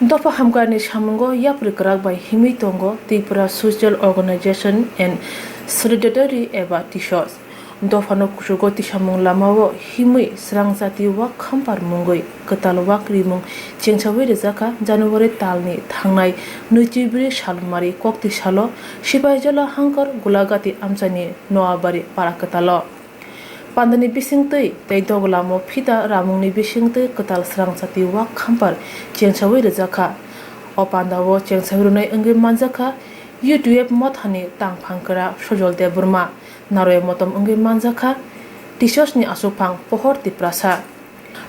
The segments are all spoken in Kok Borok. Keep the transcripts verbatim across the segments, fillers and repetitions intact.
Dopha hamkrai ni samungo yapri kwrak bai himwi tongo Tripura Social Organization and Solidarity eba TSOS. Dophano kuchugo tisamung lamao himwi srang jati wak khampar mungwi kwtal wak rimung chengsawi rwjakha January talni thangnai nwichibrwi salmari kokti salo Sipaijala hangkor Gulagati amchaini Noabari para kwtalo. Pandani bisingtwi tei doglamo phita ramungni bisingtwi kwtal srang jati wak khampar chengsawi rwjakha. O pandao chengsawi rwnai wngwi manjakha U T F mothani tangphang kwra Sojol Debbarma, naroya motom wngwi manjakha TSOS ni aswkphang Pohor Tiprasa.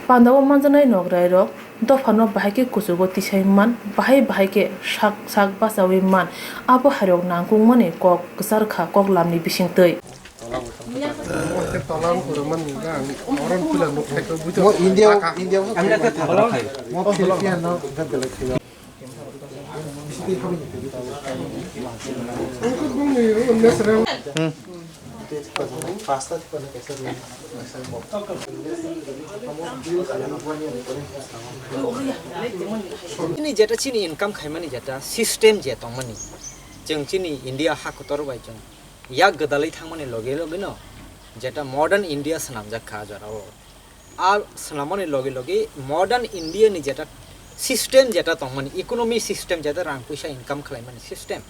Pandao manjaknai nograirok dophano bahai khe kuchugo tisai man, bahai bahai khe sak sak bachawi man, abo hairok nangkukmani kok kwcharkha koklamni bisingtwi. Mo India, India mo Philippine no belai khayo. Chini jeta chini income khaimani jeta system je tongmani. Chwng chini India ha kotor bai chwng yak gwdalwi thangmani loge loge no jeta modern India swnamjak kha a jorao. A swnamani loge loge modern India ni jeta system jeta tongmani, economy system jeta rang puisa income khlaimani system,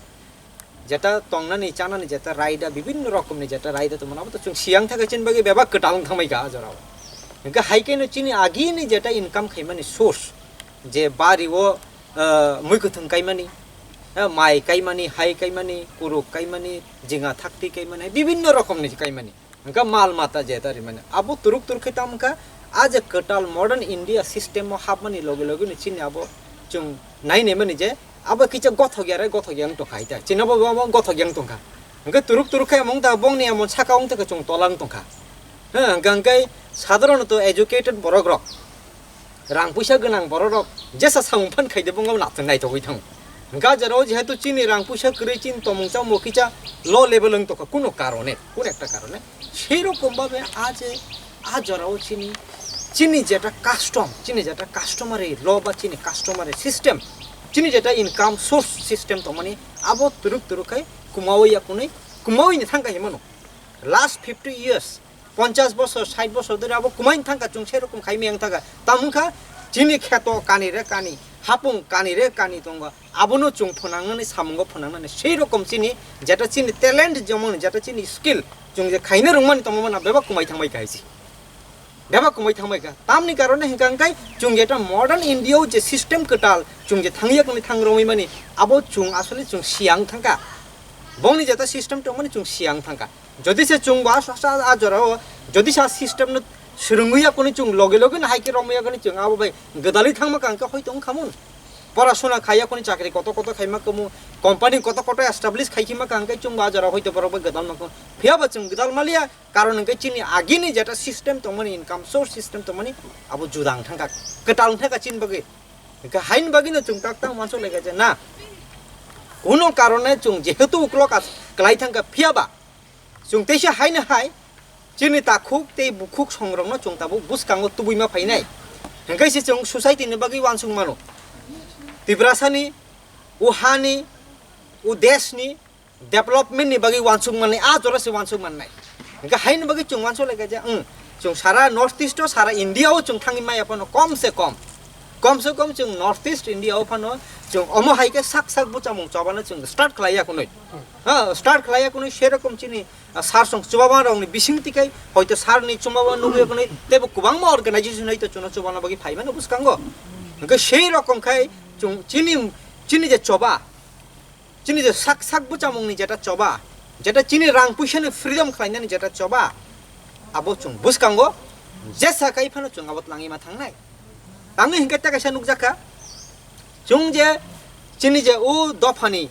jeta tongnani chanani jeta raida bibinno rokomni jeta raida tongmani, abo to chwng siyang thaka chini bagwi bebak kwtal wng thangmai kha a jorao. Hwnkhe hai khe no chini agini jeta income khaimani source, je bari o, ah, mui kwthwng kaimani, ah, mai kaimani, hai kaimani, kuruk kaimani, jinga thakti kaimani, bibinno rokomni kaimani. Hwnkha mal mata jeta rimani. Abo turuk turuk khe tamo wngkha, a je kwtal modern India system o hapmani loge loge no chini abo chwng nai naimani je abo kisa gothok ya re gothok ya wng tongkha hai ta. Chini bo bo gothok ya wng tongkha. Hwnkhe turuk turuk khe among ta bongni amon saka wng tongkha chwng tola wng tongkha. He, hwnkha hwnkhe sadharanto educated borok rok, rang puisa gwnang borok rok jesa samung phan khaide bongno nathok naithogwi thango. Hwnkha jorao jehetu chini rang puisa kwrwi chini tomung chamung kisa low level wng tongkha kuno karone, kuno ekta karone. Sei rokom babe a je a jorao chini, chini jeta custom, chini jeta customary law ba chini customary system, chini jeta income source system tongmani abo turuk turuk khai kumawi ya kunui, kumawi ni thangkha hinmano. Last fifty years, ponchas bosor, sait bosor dhori abo kumain thangkha, chwng sei rokom khai miyang thangkha. Tamo wngkha chini kheto kani re kani, hapung kani re kani tongo. Abono chwng phwnangnani, samungo phwnangnani. Sei rokom chini, jeta chini talent jemon, jeta chini skill, chwng je khaina rwngmani tongmani bebak kumai thangbai kha hai se. Bebak kumai thangbai kha. Tamni karone hwnkha hwnkhe chwng jeta modern India o je system kwtal, chwng je thangya kani thang romwi mani, abo chwng asole chwng siyang thangkha. Bongni jeta system tongmani chwng siyang thangkha. Jodi se chwng bo asa, asa, a jorao, jodi se a system no swrwngwi ya kuni chwng loge loge no hai khe romwi ya kuni chwng abo bai gwdalwi thangma kang khe hoito wng khamun. Porasona khai ya kuni chakri koto koto khaima khamu, company koto koto establish khai khima kang khe chwng bo a jorao hoito borok bai gwdal ma khamu. Phiya ba chwng gwdal ma liya, karon hwnkhe chini agini jeta system tongmani, income source system tongmani abo juda wng thangkha, kwtal wng thangkha chini bagwi. Hwnkhe haini bagwino chwng tak tak uansuk lai kha je na, kuno karone chwng jehetu uklok as-, kwlai thangkha phiya ba, chwng teisa haino hai chini takhuk tei bukhuk songrokno chwng tabuk bwskango tubui ma phainai. Hwnkhe se chwng society ni bagwi uansuk mano. Tiprasani, o hani, o deshni development ni bagwi uansuk mannai, a jora se uansuk mannai. Hwnkhe haini bagwi chwng uansuk lai kha je, hmm, chwng sara North East o, sara India o chwng thangwi maya phano kom se kom, kom se kom chwng North East India o phano chwng omo hai khe sak sak bwchamung chobano chwng start khlai ya kunui. Ha, start khlai ya kunui, serokom chini, ah, sar song chubama rokni bising tikai hoito sar ni chubama nugwi ya kunui, teibo kwbangma organization hai to chwngno chubana bagwi phaimano bwskango. Hwnkhe sei rokom khai chwng chini, chini je choba, chini je sak sak bwchamungni jeta choba, jeta chini rang puisani freedom khlainani jeta choba, abo chwng bwskango jesa kai phano chwng abo twlangwi ma thangnai. Tangwi hwnkhe tei kaisa nukjakha, chwng je chini je o dophani,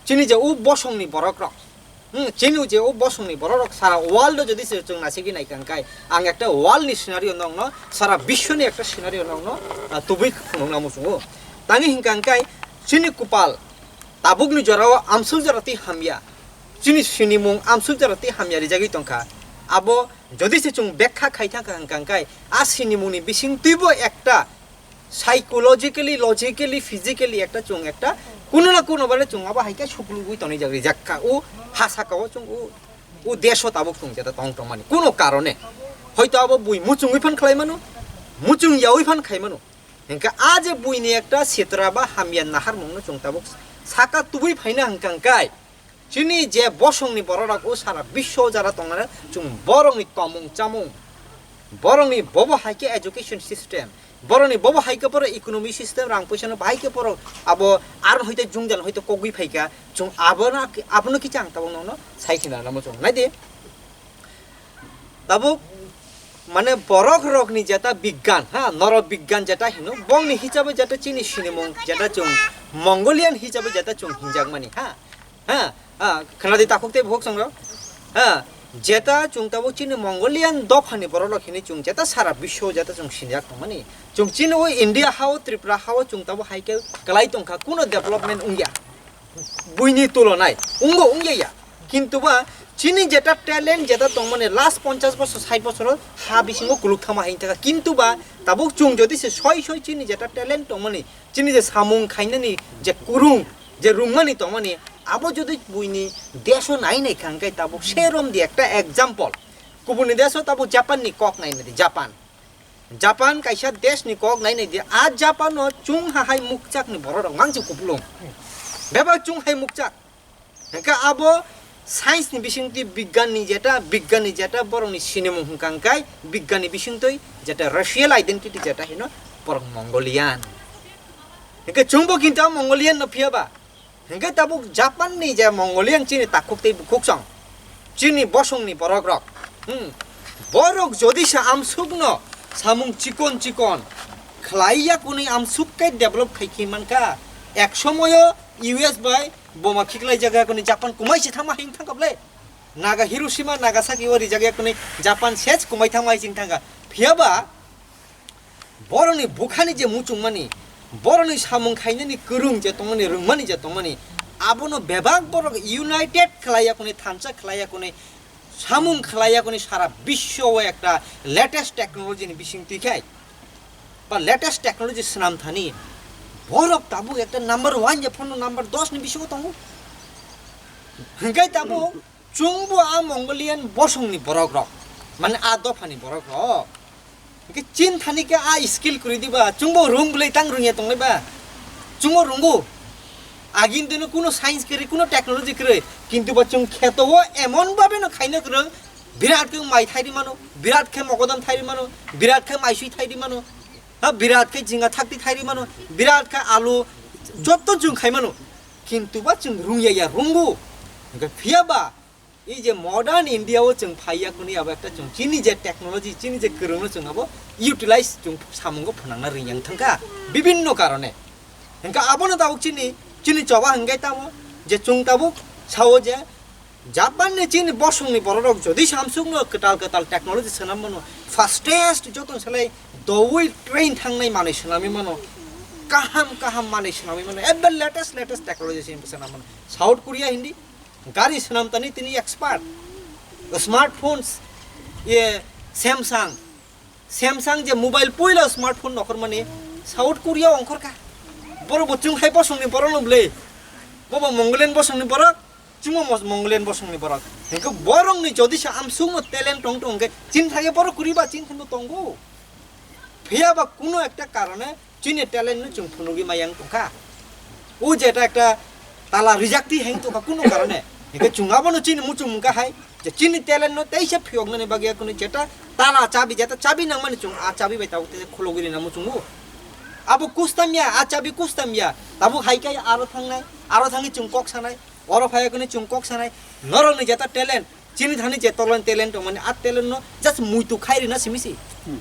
chini je o bosongni borok rok, hmm, chini je o bosongni borok rok sara world o jodi se chwng nasigwi naikha hwnkhe, ang ekta world ni scenario nokno, sara biswni ekta scenario nokno, ah, tubui phunukna muchungo. Tangwi hwnkha hwnkhe chini kupal, tabukni jorao amsuk jora twi hamya, chini sinimung amsuk jora twi hamya rijagwi tongkha. Abo jodi se chwng bekha khai thangkha hwnkha hwnkhe, a sinimungni bising twibo ekta psychologically, logically, physically ekta chwng ekta kuno na kuno bale chwng abo hai khe suklugwi tonwi jak rijak kha. O ha saka o chwng o, o desh o tabuk chwng jeta tong tongmani kuno karone. Hoito abo bui muchungwi phan khlai mano, muchung yaui phan khai mano. Hingkhe a je buini ekta sitra ba hamya naharmungno chwng tabuk saka tubui phaina hwnkha hwnkhe chini je bosongni bororok o sara biswo jara tongnai chwng borokni tomung chamung, borokni bobo hai khe education system, borokni bobo hai khe borok economy system, rang puisano bahai khe borok abo aro hoite jungjan hoite kogwi phaikha, chwng abono, abono kicha ang tabuk nono sai khina namo chwng naidi. Tabuk mane borok rokni jeta bigyan, ha, noro bigyan jeta hino, bongni hisabe jeta chini sinimung jeta chwng Mongolian hisabe jeta chwng hinjakmani, ha, ha, ha, khwnadi takhuk tei bukhuk chwng rok, ha, jeta chwng tabuk chini Mongolian dophani borok rok hini chwng jeta sara biswo jeta chwng sinjak tongmani, chwng chini o India hao Tripura hao chwng tabuk hai khe kwlai tongkha, kuno development wngya. Buini tulonai wngbo wngya ya, kintu ba chini jeta talent jeta tongmani last ponchash bosor sait bosoro ha bisingo kuluk thama hai thaka, kintu ba tabuk chwng jodi se soi soi chini jeta talent tongmani, chini je samung khainani je kurung je rungmani tongmani, abo jodi buini desho nai nai kha hwnkhe tabuk serom di ekta example, kubuni desho tabuk Japan ni kok nai nai di, Japan, Japan kaisa desh ni kok nai nai di, a Japan o chwng ha hai mukchak ni borok rok mangsi kupulung. Bebak chwng hai mukchak. Hingke abo science ni bisingtwi bigyan ni jeta, bigyan ni jeta borok ni sinimung hwnkha hwnkhe bigyan ni bisingtwi jeta racial identity jeta hino borok Mongolian. Hingke chwngbo kintu a Mongolian no phiya ba. Hingke tabuk Japan ni je Mongolian chini takhuk tei bukhuk song, chini bosong ni borok rok, hmm, borok jodi se amsuk no samung chikon chikon khlai ya kuni amsuk kai develop khai khi mankha, ek somoyo U S bai boma khiklai jaga kuni Japan kumai se thangma hing thangkha ble, Naga Hiroshima Nagasaki o rijak ya kuni Japan ses kumai thangma hai ching thangkha, phiya ba borokni bukhani je muchungmani, borokni samung khainani kwrwng je tongmani, rwngmani je tongmani, abono bebak borok united khlai ya kuni, thansa khlai ya kuni, samung khlai ya kuni, sara biswo o ekta latest technology ni bising twi khai ba latest technology swnam thani borok tabuk ekta number one je phano number dos ni bisingo tongo. Hingkai tabuk chwngbo a Mongolian bosongni borok rok, mane a dophani borok rok. Hingke chin thani khe a skill kwrwi diba, chwngbo rung bwlai tang rungya tonglai ba. Chwngbo rungo. Agin dino kuno science kwrwi, kuno technology kwrwi. Kintu ba chwng kheto o emon babe no khaina kwrwng, birat khe mai thairi mano, birat khe mogodam thairi mano, birat khe maisui thairi mano, ha, birat khe jinga thakti thairi mano, birat khe alu, jotto chwng khai mano. Kintu ba chwng rungya ya rungo. Hingke phiya ba, ei je modern India o chwng phaiya kuni abo ekta chwng chini je technology, chini je kwrwngno chwng abo utilize chwng samungo phwnangna rwngya wng thangkha bibinno karone. Hingke abono tabuk chini, chini choba hingke tamo je chwng tabuk sao je Japan ni chini bosongni bororok jodi samsukno kwtal kwtal technology swnam mano, fastest joto salai doui train thangnai manwi swnamwi mano, kaham kaham manwi swnamwi mano, ebbe latest latest technology swnam mano. South Korea hindi gari swnam tani tini expert, smartphones, ye Samsung, Samsung je mobile poila smartphone nokhormani South Korea ongkhorkha. Boro bo chwng hai bosongni borokno bwle. Bobo Mongolian bosongni borok, chwngbo mos-, Mongolian bosongni borok. Hingke borokni jodi se amsukno talent tong tong hingke chin thangke borok kwrwi ba chin thangno tongo. Phiya ba kuno ekta karone chini talent no chwng phunugwi maya wng tongkha. O jeta ekta tala rijakti heng tongkha kuno karone. Hingke chwng abono chini muchung mungkha hai je chini talent no teisa phiyoknani bagwi kunu jeta tala chabi jeta chabi nangmani chwng a chabi bai tabuk teisa khulogwi rina muchungo. Abo kustam ya, a chabi kustam ya. Tabuk hai khe aro thangnai, aro thangwi chwng kok sanai, oro phai kunu chwng kok sanai. Norokni jeta talent, chini thani je toloni talent tongmani, a talent no just muitu khai rina simi se. Hmm.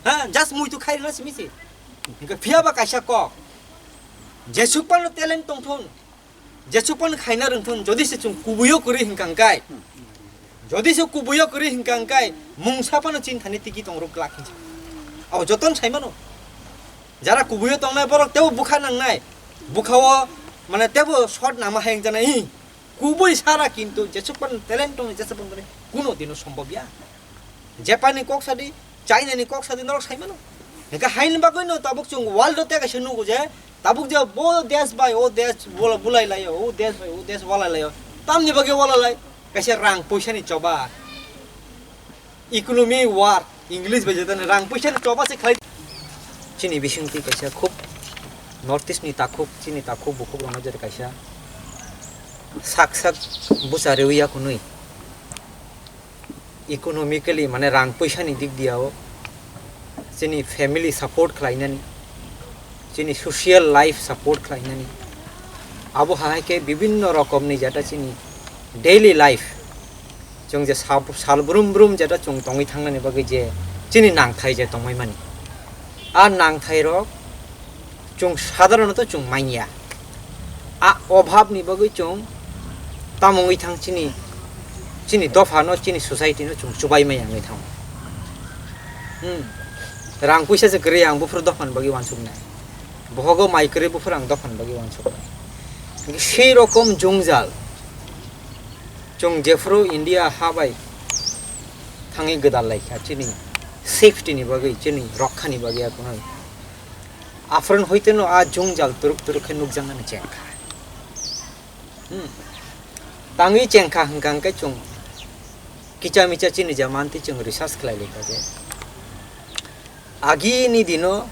Ha, just muitu khai rina simi se. Hingke phiya ba kaisa kok. Jesuk phano talent tongthun. Jesuk phano khaina rwngthun. Jodi se chwng kubuio kwrwi hingka hingkai. Jodi se kubuio kwrwi hingka hingkai. Mungsa phano chini thani tigi tongrok glak hinsa. Abo joton saimano. Jara kubuio tongnai borok tebo bukha nangnai. Bukhao mane tebo shot nangma hai wngjanai. Hi. Kubui sara kintu jesuk pan talent tong jesuk pan tong kuno dino sombhob ya. Japan ni kok sadi, China ni kok sadi norok sai mano. Hingke haini bagwi no tabuk chwng world o tei kaisa nugo je, tabuk je bo desh bai o desh bola bulai laio, o desh bai o desh walai laio. Tamni bagwi walai lai? Kaisa rang poisa ni choba. Economy war, English bai jeta ni rang poisa ni choba se khlai. Chini bisingtwi kaisa khub North East ni takhuk, chini takhuk bukhuk rok no jeta kaisa sak sak bucha rewi ya kunui. Economically, mane rang poisa ni dik dia o chini family support khlainani, chini social life support khlainani, abo hai khe bibinno rokomni jeta chini daily life, chwng je sab-, sal brum brum jeta chwng tongwi thangnani bagwi je chini nangthai je tongmai mani, a nangthai rok chwng sadharanto chwng manya. A obhabni bagwi chwng tamo wngwi thang chini, chini dophano, chini society-no chwng chubai manya wngwi thango. Hmm. Rang puisa se kwrwi ang buphuru dophani bagwi uansuknai. Bohogo mai kwrwi buphuru ang dophani bagwi uansuknai. Hingke sei rokom jwngjal chwng jephuru India ha bai thangwi gwdal laikha chini safety-ni bagwi, chini rokhani bagwi akunoi. Aphuru hoiteno a jwngjal turuk turuk khe nukjaknani chengkha. Hmm. Tangwi chengkha hwnkha hwnkhe chwng kicha micha chini je manti chwng research khlai laikha je. Agini dino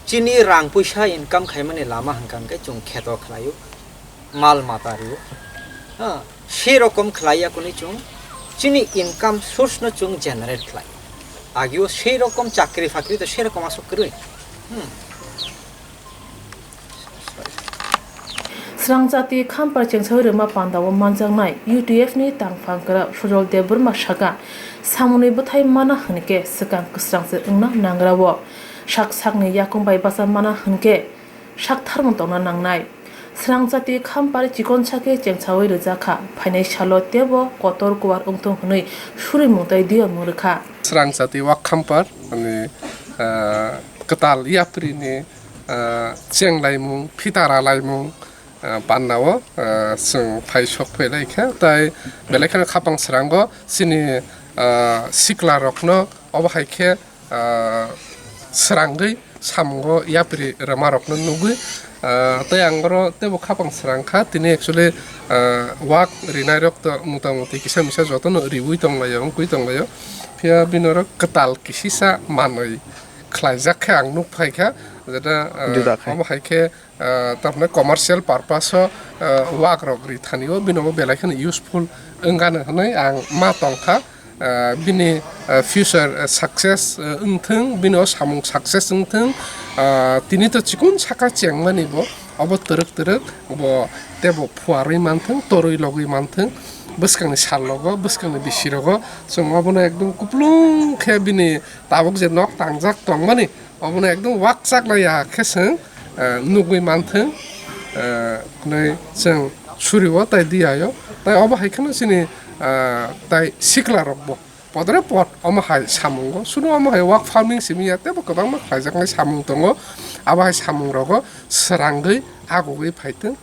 chini rang puisa income khaimani lama hwnkha hwnkhe chwng kheto khlaio, mal mata rio. Ha, sei rokom khlai ya kuni chwng chini income source no chwng generate khlai. Agio sei rokom chakri fakri to sei rokom aswk kwrwi. Hmm. Srangjati Khampar chengsawi rwma pandao manjaknai U T F ni tangphang kwrak Sujol Debbarma saka, samungni bwthai mana hwnkhe swkang kwsrang se wngna nangrao. Sak sakni yakung bai bacha mana hwnkhe saktharmung tongna nangnai. Srangjati Khampar chikonsa khe chengsawi rwjakha, phainai salo teibo kotor kuwar wngthung hwnwi surimung tei diyomung rwkha. Srangjati Wak Khampar, ani, ah, kwtal yapri ni, ah, chenglaimung, phitara laimung, ah, pannao, ah, chwng phai sok phai lai kha, tai belai kheno khapang srango chini, ah, sikla rokno obo hai khe, ah, srangwi samungo yapri rwma rokno nugwi, ah, tei ang oro teibo khapang srang kha, tini actually, ah, wak rinai rok to mota moti kisa misa jotono riwi tonglaio, wngwi tonglaio, phiya bini oro kwtal kisisa manwi khlaijak khe ang nuk phai kha, jeta, ah, juda khai. Omo hai khe, ah, tamni commercial purpose o, ah, wak rok ri thani o, bini bo belai kheno useful wngano hwnwi ang ma tong kha. Ah, bini, ah, future, ah, success, ah, wngthung, bini o samung success wngthung, ah, tini to chikon saka chengmani bo, obo twrwk twrwk bo teibo phuarwi manthung, torwi logwi manthung, bwskangni sal logo, bwskangni bisi rogo, chwng obono ekdom kuplung khe bini tabuk je nok tangjak tongmani, obono ekdom wakchak laiya khe chwng, eh, nugwi manthung, eh, hwnwi chwng surio tai diyaio. Tai obo hai kheno chini, eh, tai sikla rokbo podre pod omo hai samungo, suno omo hai wak farming simi ya, teibo kwbangma khlaijaknai samung tongo. Abo hai samung rogo srangwi agugwi phaithung.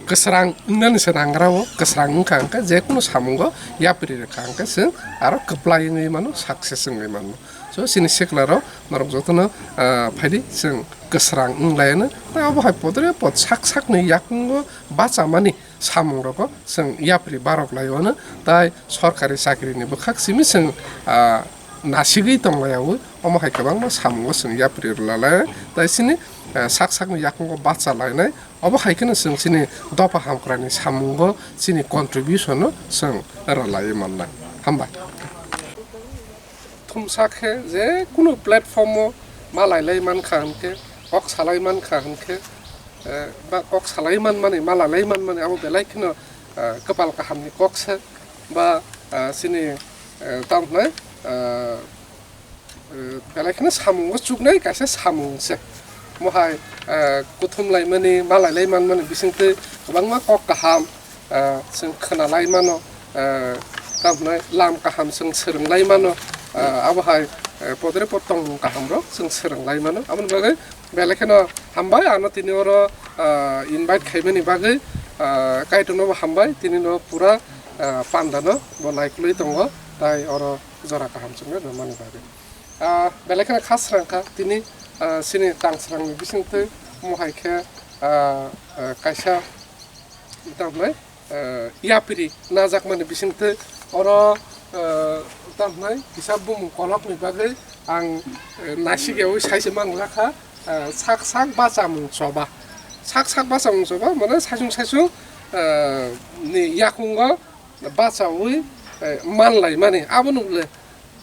Kwsrang wngnani se nangra o, kwsrang wngkha hwnkhe je kunu samungo yapri rwkha hwnkhe chwng aro kwplai wngwi mano, success wngwi mano. So chini sikla rok norok jotono, ah, phaidi chwng kwsrang wng laiano, tei obo hai podre pod sak sakni yakungo bachamani samung rogo chwng yapri barok laiwano, tai sorkari chakri ni bwkhak simi chwng, ah, nasigwi tonglayaui omo hai kwbangma samungo chwng yapri rwlalai, tai chini, ah, sak sakni yakungo bacha lainai. Obo hai kheno chwng chini dopha hamkrai ni samungo chini contribution no chwng rwlaiwi mannai. Hambai. Thumsa khe je kunu platform o malai lai mankha hwnkhe, kok salai mankha hwnkhe, eh, ba kok salai manmani, malai lai manmani abo belai kheno, eh, kwpal kaham ni kok se ba, eh, chini, eh, tamo hwnai, eh, Eh, belai kheno samungo chuknai kaisa samung se. Mohai, eh, kuthum laimani, malai lai manmani bisingtwi kwbangma kok kaham, eh, chwng khna lai mano, eh, tamo hwnai lam kaham chwng swrwng lai mano, eh, abo hai, eh, podre pod tongmung kaham rok chwng swrwng lai mano. Aboni bagwi belai kheno hambai ano tini oro, eh, invite khaimani bagwi, eh, Kaitorno bo hambai, tini no pura, eh, panda no bo naikolwi tongo, tai oro jora kaham chwngno rwmani bagwi. Ah, belai kheno kha srang kha tini, ah, chini tang srangni bisingtwi omo hai khe, ah, ah, kaisa tamo hwnai, ah, yapri najakmani bisingtwi oro, ah, tamo hwnai kisa bumung kolokni bagwi ang, eh, naisik yaui sai se mang lakha, ah, sak sak bachamung choba. Sak sak bachamung choba mane saichung saichung, ah, ni yakungo bachaui, eh, manlaimani. Abono le,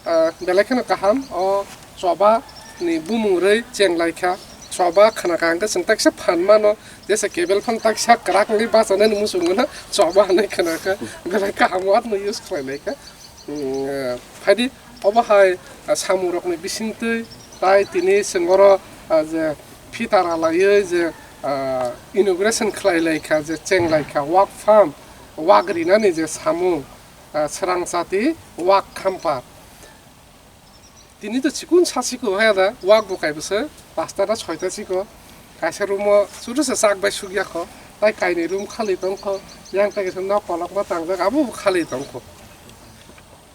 ah, belai kheno kaham. O choba ni bumung rwi cheng lai kha. Choba khna kha hwnkhe chwng taksa phan mano, jesa kebel phan taksa kwrak wngwi bachanani muchung mano choba hinwi khna kha. Belai kaham word no use khlai lai kha. Hmm, eh, phaidi obo hai, ah, samung rokni bisingtwi tai tini chwng oro, ah, je phita ralaiwi je, ah, inauguration khlai lai kha, je cheng lai kha wak farm, wak rinani je samung, ah, srang chati wak khampar. Tini to chikun sa chikon haya da, wak bo kaibo se pasta na soita chiko. Kaisa room o chudu se chak bai suk ya kho, tai kainwi room khali tong kho, yang tai kaisa nok kolokma tangjak, abo bo khali tong kho.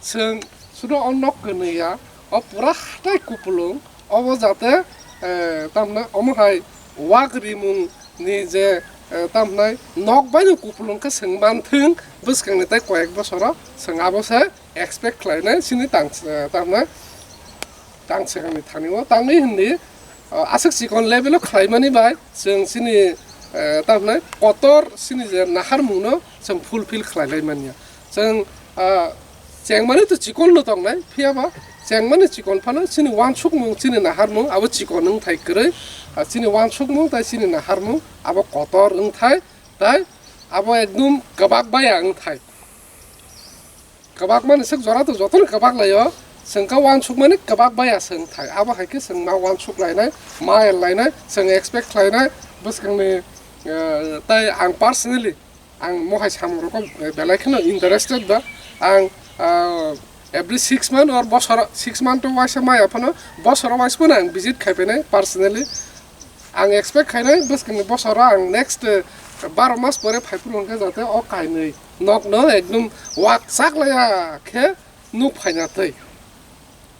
Chwng sudo o nok kwnwi ya, o pura hatai kupulung, obo jate, eh, tamna omo hai wak rimung ni je, eh, tamna nok bai no kupulung khe chwng manthwng, bwskang ni tai koyek bosoro chwng abo se expect khlainai chini tang, eh, tamna tang swkang ni thani o tangwi hwnwi, eh, aswk chikon level o khlaimani bai chwng chini, eh, tamna kotor chini je naharmung no chwng fulfill khlai lai manya. Chwng, ah, chengmani to chikon no tongnai, phiya ba chengmani chikon phano chini wansukmung, chini naharmung abo chikon wng thai kwrwi. Ah, chini wansukmung tai chini naharmung abo kotor wng thai, tai abo ekdum kwbak baya wng thai. Kwbak mani swk jora to jotono kwbak laio, chwng khe wansukmani kwbak baya se wng thai. Abo hai khe chwng ma wansuk lainai, ma el lainai, chwng expect khlainai bwskangni, eh, tai ang personally Ang mohai samung rogo belai kheno interested ba. Ang, ah, every six month or bosor, six month to waisa maya phano bosoro waisa phano ang visit khai phainai personally. Ang expect khainai bwskangni bosoro ang next, eh, baro mas pore phai phuru hwnkhe jate o kainwi nokno ekdom wak chak laya khe nuk phaina twi.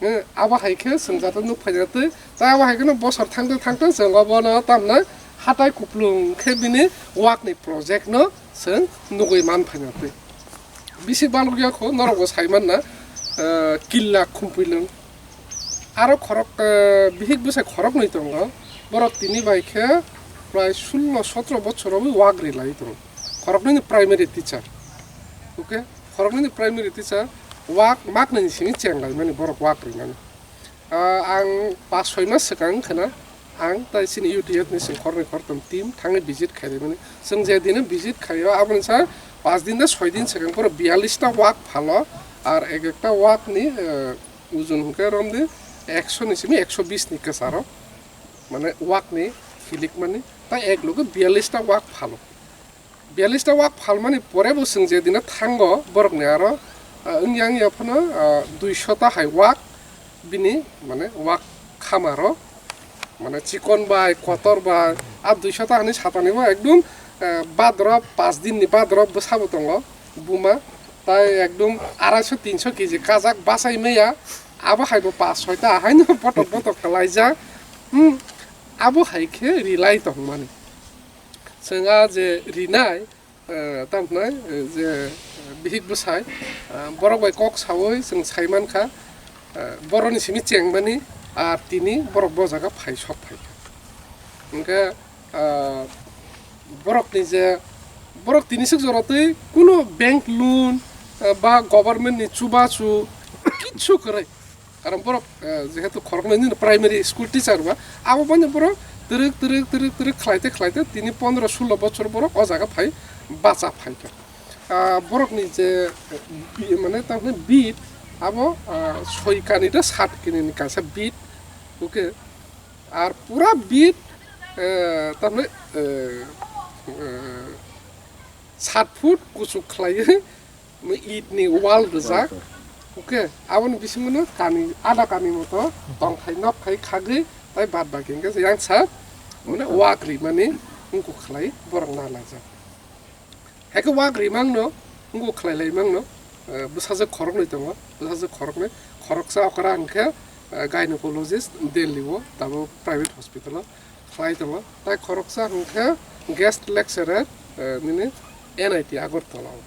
Eh, abo hai khe chwng jata nuk phaina twi, tei abo hai kheno bosor thangtwi thangtwi chwng obono tamna hatai kuplung khe bini wakni project no chwng nugwi man phaina twi. Bisi balukya kho norok bo sai manna, eh, killa khumpui lwng. Aro khorok, eh, bihik bwsai khoroknwi tongo, borok tini bai khe prai sullo sotro bochor rogwi wak ri lai tongo. Khoroknwini primary teacher. Okay? Khoroknwini primary teacher wak maknwini simi cheng laimani borok wak rinani. Ah, ang pas soi mas swkang wngkha na, ang tai chini U T F ni chwng khornwi khortom team thangwi visit khai rimani. Chwng je dino visit khaio, aboni sa pas din da soi din swkang pura biyallis ta wak phalo, ar ek ekta wak ni, eh, ojon hwnkhe romdi ekso ni simi ekso bis ni kwcharo, mane wak ni hilik mani, tai ek loge biyallis ta wak phalo. Biyallis ta wak phalmani pore bo chwng je dino thango borokni aro, ah, wngya wngya phano, ah, duiso ta hai wak bini mane wak khamaro mane chikon bai kotor bai a duiso ta hani satani bo ekdum, ah, badro pas din ni badro bwsa bo tongo buma tai ekdum araiso tinso keji kajak bachai maya abo hai bo pas soi ta haino botok botok kwlaijak, hmm, abo hai khe rilai tongmani. Chwng a je rinai, eh, tamo hwnai, eh, je, eh, bihik bwsai, eh, borok bai kok saui chwng sai mankha, eh, boroni simi chengmani, ar tini borok bo jaga phai sok phaikha. Hwnkhe, ah, borokni je, borok tini swk jora twi kuno bank loan, eh, ba government ni chubachu kichu kwrwi. Karon borok, eh, jehetu khoroknwi nini primary school teacher ba, abo mani borok twrwk, twrwk, twrwk, twrwk khlaite, khlaite tini pondro sulo bochor borok o jaga phai bacha phaikha. Ah, borokni je, eh, bi-, mane tamni bid, abo, ah, soi kani da sat kini ni kaisa bid, okay, ar pura bid, eh, tamni, eh, eh, sat foot kuchuk khlaiwi, itni wall rijak. Wall. Okay, aboni bisingo no kani, ada kani moto tongthai nokthai khagwi tai bad baki hwnkhe yang sa mane wak rimani wngkuk khlai borok na laijak. Haikhe wak rimang no wngkuk khlai laimang no, eh, bwsajwk khoroknwi tongo, bwsajwk khoroknwi, khoroksa okra hwnkhe eh, gynecologist Delhi o, tabuk private hospital o khlai tongo. Tai khoroksa hwnkhe guest lecturer, eh, nini N I T Agartala o.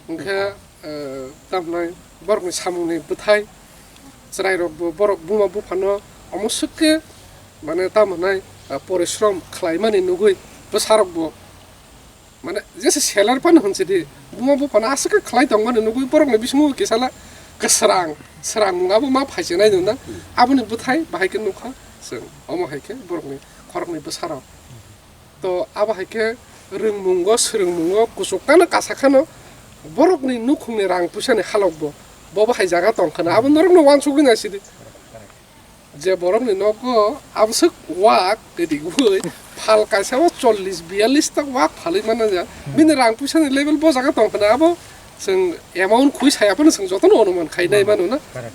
Hwnkhe, eh, tamhnai borokni samungni bwthai chwrairokbo borok buma buphano omo swk khe, mane, tamhnai, eh, porishrom khlaimani nugwi bwsarokbo, mane, jesa seler phano hwnchidi, buma buphano aswk khe khlai tongmani nugwi borokni bisingo kisala kwsrang, swrangmung abo ma phaisinai nung na. Aboni bwthai bahai khe nukha chwng, omo hai khe borokni khoroknwi bwsarok. To abo hai khe rwngmungo, swrwngmungo, kuchuk kano kasa khano borokni nukhungni rang puisani halokbo, bobo hai jaga tong khana, abo norokno uansugwi naisidi. Je borokni nogo aboswk wak kwrwigwi phal kaisa o chollish biyallish ta wak phalwi manna ja, bini rang puisani level bo jaga tong khana, abo chwng amount khwi saya phano chwng jotono onuman khai nai mano na. Correct.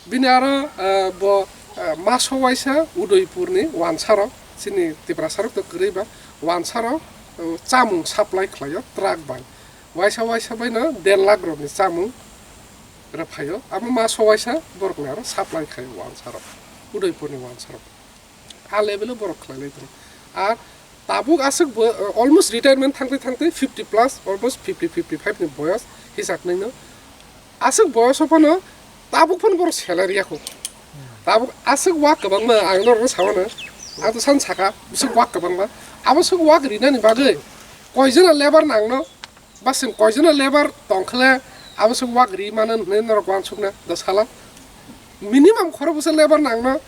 Bini aro, ah, bo, ah, maso waisa Udaipurni wansaro, chini Tiprasarok to kwrwi ba, wansaro, oh, chamung supply khlaio truck bai. Waisa waisa baino der lakh rokni chamung rwphaio. Amo maso waisa borokni aro supply khlaio wansaro, Udaipurni wansaro. A level o borok khlai lai tongo. Ar tabuk aswk bo, almost retirement thangtwi thangtwi fifty plus, almost fifty, fifty five ni boyos hisab nai no. Aswk boyos o phano tabuk phano borok salary ya kho. Tabuk aswk wak kwbangma ang norok no sa mano. Ang to san saka, bwswk wak kwbangma. Abo swk wak rinani bagwi koijona labour nang no? Ba chwng koijona labour tongkhle abo swk wak ri mano hwnwi norok uansukna da sala? Minimum khorokbwsa labour nangno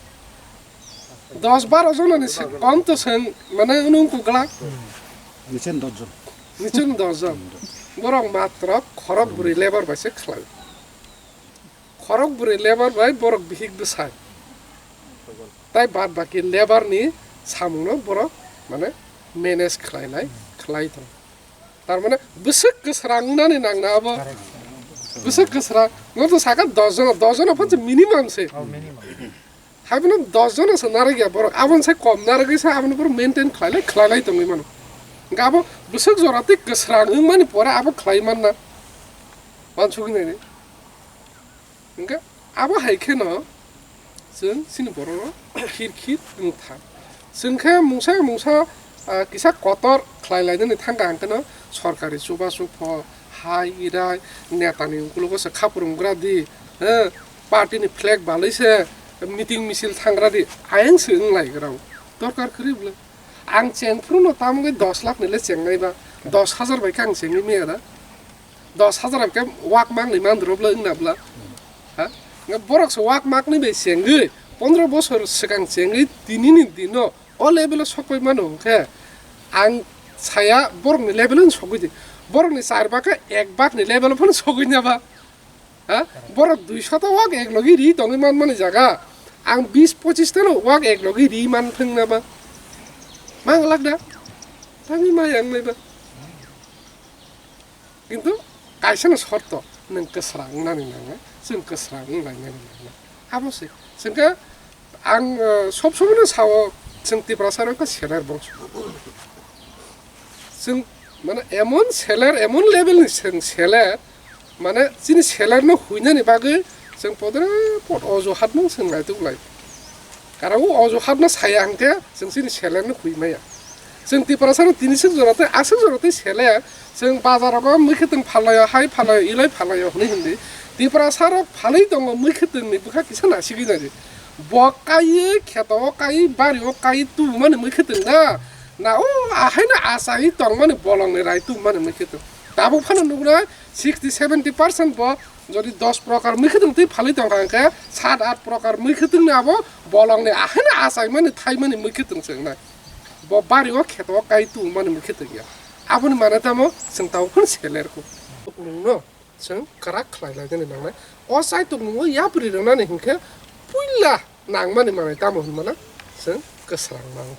dos baro jonani se-, kom to chwng, mane, wngkuk glak. Nichen dos jon. Nichen dos jon. Borok matro khorok bwrwi labour bai se khlai. Khorok bwrwi labour bai borok bihik bwsai. Tai bad baki labour ni samung no borok, mane, manage khlai lai, khlai tong. Tar mane bwswk kwsrang wngnani nangna abo. Bwswk kwsrang. Norok to saka dos jona, dos jona phano minimum se. Oh, minimum. Hai bono dos jona se narwk ya borok. Aboni sai kom narwgwi se aboni borok maintain khlai lai, khlai lai tongwi mano. Hwnkhe abo bwswk jora tei kwsrang wngmani pore abo khlai manna. Uansugwi naidi. Hwnkhe abo hai kheno chwng chini borok khir khir wng tha. Chwng khe mungsa mungsa, ah, kisa kotor khlai lainani thang kha, hwnkhe no sorkari chubachu pho hai irai netani ukologo se khaprwng gra di, eh, party ni flag balwi se meeting misil thang gra di, ayang se wng lai gra o. Dorkar kwrwi bwle. Ang cheng phuru no tamo wngwi dos lakh ni le cheng nai ba, dos hajar bai khe ang chengwi maya da. Dos hajar khe wak mang ni man rw bla wngna bla. Ha? Nga borok se wak mak ni bai chengwi, pondro bosor swkang chengwi tini ni dino o level o sokoi mano hwnkhe ang saya borok ni level o sokoi di. Borok ni char bak khe ek bak ni level o phano sokoi na ba. Ha? Borok dui shota wak ek logi ri tongwi man mani jaga. Ang bis pochis ta no wak ek logi ri man thwng na ba. Mang lak da? Tangwi ma yang nai ba. Kintu kaisa no sorto, nwng kwsrang wngnani nangnai, chwng kwsrang wng lainani nangnai. Abo se. Chwng khe ang, eh, sob somoi no sao, chwng Tiprasa rok khe seler bongso. Chwng, mane, emon seler, emon level ni chwng seler, mane, chini seler no huinani bagwi chwng podre pod ojo hat no chwng naituk lai. Kara o ojo hat no saya hwnkhe chwng chini seler no hui maya. Chwng Tiprasa rok tini swk jora tei aswk jora tei sele, chwng bazar rogo mui khwtwng phalaio, hai phalaio, ilai phalaio hwnwi hwndi. Tiprasa rok phalwi tongo mui khwtwng ni bwkha kisa nasigwi naidi. Bo kaiwi kheto o kaiwi bari o kaiwi tubumani mui khwtwng na, na o ahaino achaiwi tongmani bolong ni rai tubumani mui khwtwng. Tabuk phano nugnai sixty seventy percent bo jodi dos prokar mui khwtwng twi phalwi tongkha hwnkhe sat at prokar mui khwtwng ni abo bolong ni ahaino achaimani thaimani mui khwtwng se wngnai. Bo bari o kheto o kai tubumani mui khwtwng ya. Aboni mane tamo chwng tabuk phano seler kho. Nungno chwng kwrak khlai lainani nangnai. O chaitok nungno yapri rwnani hinkhe puila nangmani manai tamo hwnmana chwng kwsrang mang.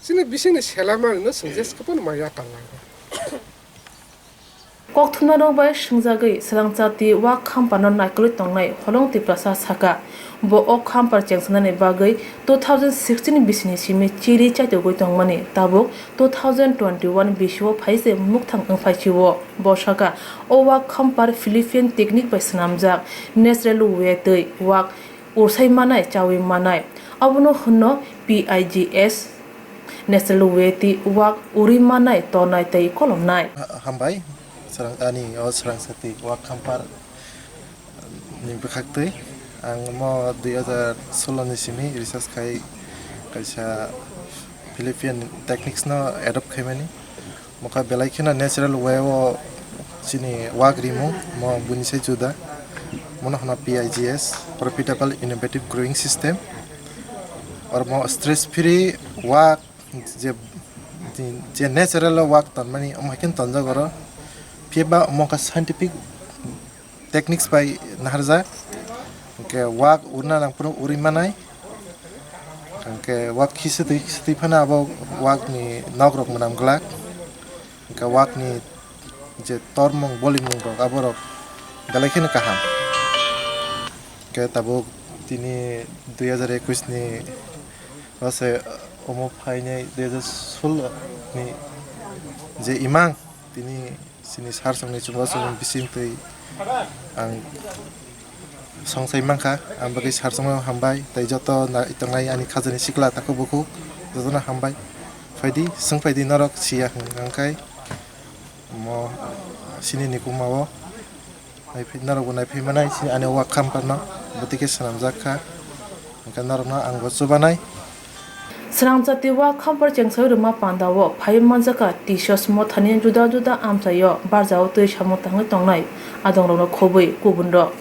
Chini bisingni seler manino chwng jeskhe phano ma yakar lai. Kokthumnairok bai swngjagwi swrangchati wak khamparno naikolwi tongnai Holong Tiprasa sakha, bo o khampar chengsanani bagwi two thousand sixteen bisini simi chiri chaitugwi tongmani, tabuk two thousand twenty-one bisio phaise mukthang wngphaisio. Bo sakha, o wak khampar Philippine technique bai swnamjak, natural way twi wak ursai manai, chawi manai. Abono hwno P I G S, natural way twi wak urwi manai, tornai tei kolomnai. Ha-, hambai, swrang-, ani o swrangchati wak khampar ni bwkhaktwi. Ang omo dui hajar solo ni simi research khai kaisa Philippine techniques no adopt khaimani. Mokha belai kheno natural way o chini wak rimung mo buini sai juda. Mono hwno P I G S, Profitable Innovative Growing System. Oro mo stress free wak je, je natural o wak tonmani omo hai kheno tonjak oro. Phiya ba omo kha scientific techniques bai naharjak. Hwnkhe wak urna nang phuru urwi manai. Hwnkhe wak khisitwi khisitwi phano abo wakni nokrok mwnam glak. Hwnkhe wakni je tormung bolimung rok aborok belai kheno kaham. Hwnkhe tabuk tini dui hajar ekwis ni bwsai omo phainai dui hajar solo ni je imang tini chini sar songni chwngno chwng bising twi ang songsai mankha, ang bagwi sar songno hambai tei joto na-, tongnai ani khajani sikla takhuk bukhuk jotono hambai. Phaidi, swng phaidi norok siya hwnkhe mo sini ni kuma o. Naiphai, norokbo naiphai manai, sini ani wak khamparno bwtwi khe swnamjak kha, hwnkhe norokno ang bo chubanai. Srangchati wak khampar chengsawi rwma pandao phaiwi manjakha T C S mothani juda juda amchaio barjao twi samung tangwi tongnai adongrokno khobwi kubunrok.